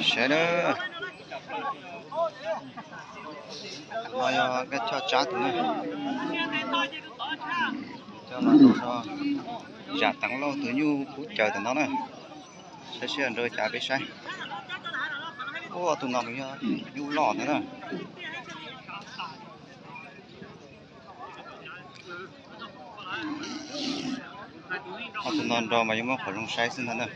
Saib na, no yog Nkaj Choj Tsab tus na. Coj los rau Zam Teev Lauj tus nyuj kub caws tam no na. Saib seb nrau cas peb saib. Ua tus no nws yog nyuj loj ntag na. Ob tug no nrau mas yuav muab qhov zoo saib xwb ntag na.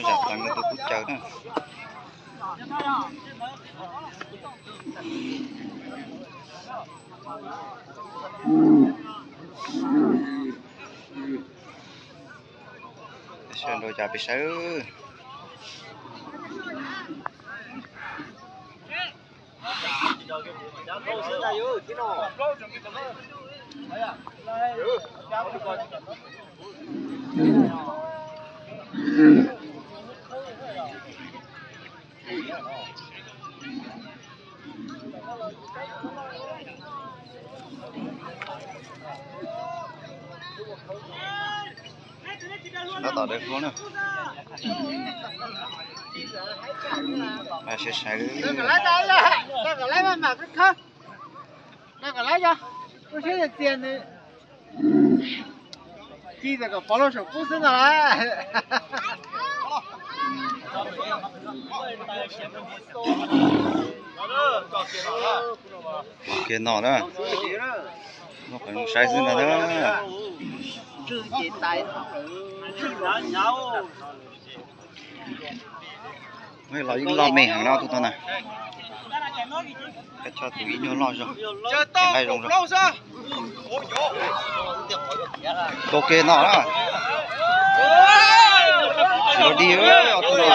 Zam Teev tus kub caws na. Sawv nrau cas peb saib. Tab tom dawb hlob na. Saib saib. Ci kom pov lub saum kub xwb no las. Kiag no na. Muab qhov zoo saib xwb ntag na. Los yeej loj me heev no tus no na. Koj tso tus ib nyuag loj zog, ces nqaij zoo zog. Tua kiag no na. Tsis los dig, tus no.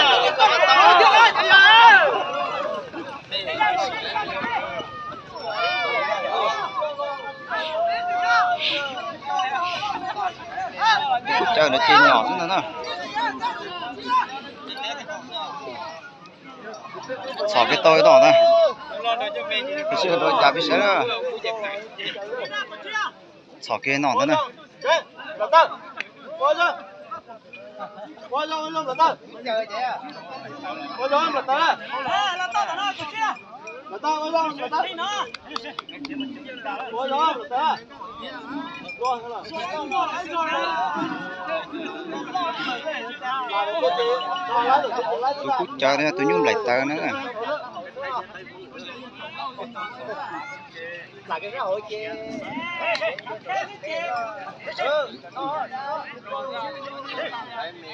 Kub caws no ces nyom xwb ntag na. Txhom kiag tau ib no na. Peb sib rau cas peb saib na. Txhom kiag no ntag na. Tus kub caws no yog tus nyuj nplaim taws na.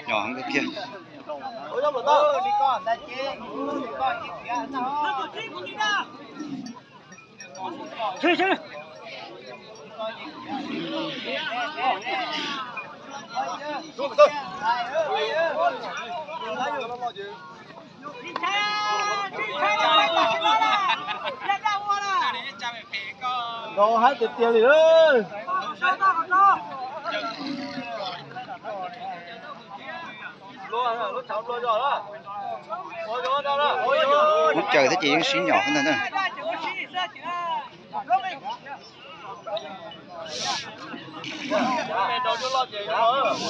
Nyom heev tiag tiag. Nrau hab tiag tiag li. Kub caws thiab ces yeej sib nyom xwb ntag na.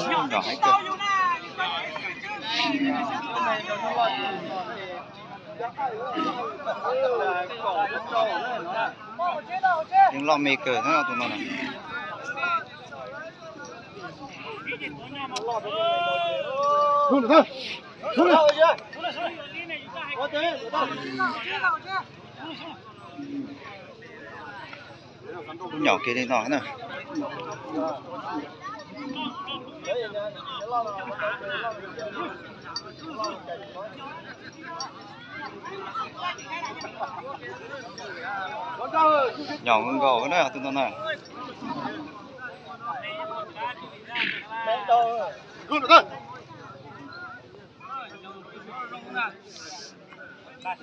Nyom heev kawg. Yeej loj me kawg na tus no na. Nyom kiag li no na. Nyom nkaus nkaus na tus no na. Tab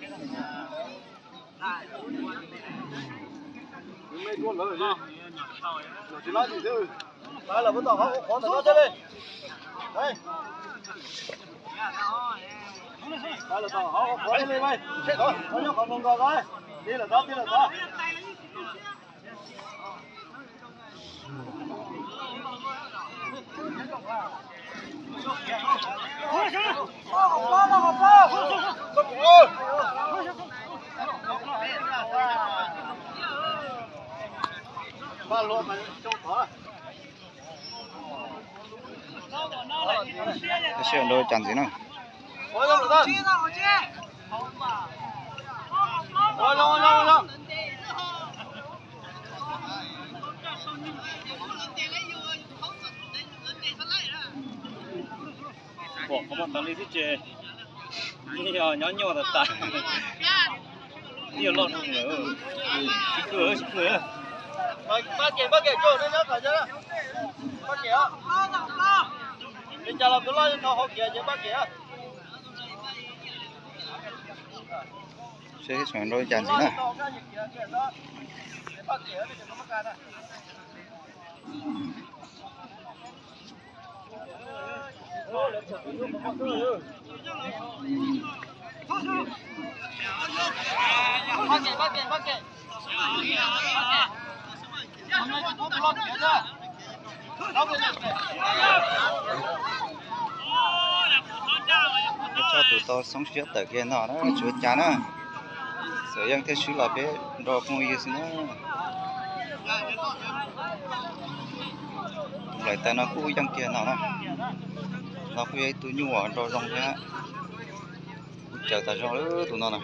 sis nrau cas ntxiv na. Pom qhov muag tas li xwb ces yeej yog nyob nyuaj tas tas. Yeej yog loj dhau lawm. Tsis pw, tsis pw. Seb seb nrau cas ntxiv na. Peb tso tus tau xoob siab tawm kiag no na, tsis ua cas na. Xav yeej thiaj swb los peb nrau phooj ywg xwb na. Tus nplaim tawg no kuj yeej kiag no na. No kuj yog ib tug nyuj uas nrau zoo thiab. Kuj cawv tas zog lawm tus no na.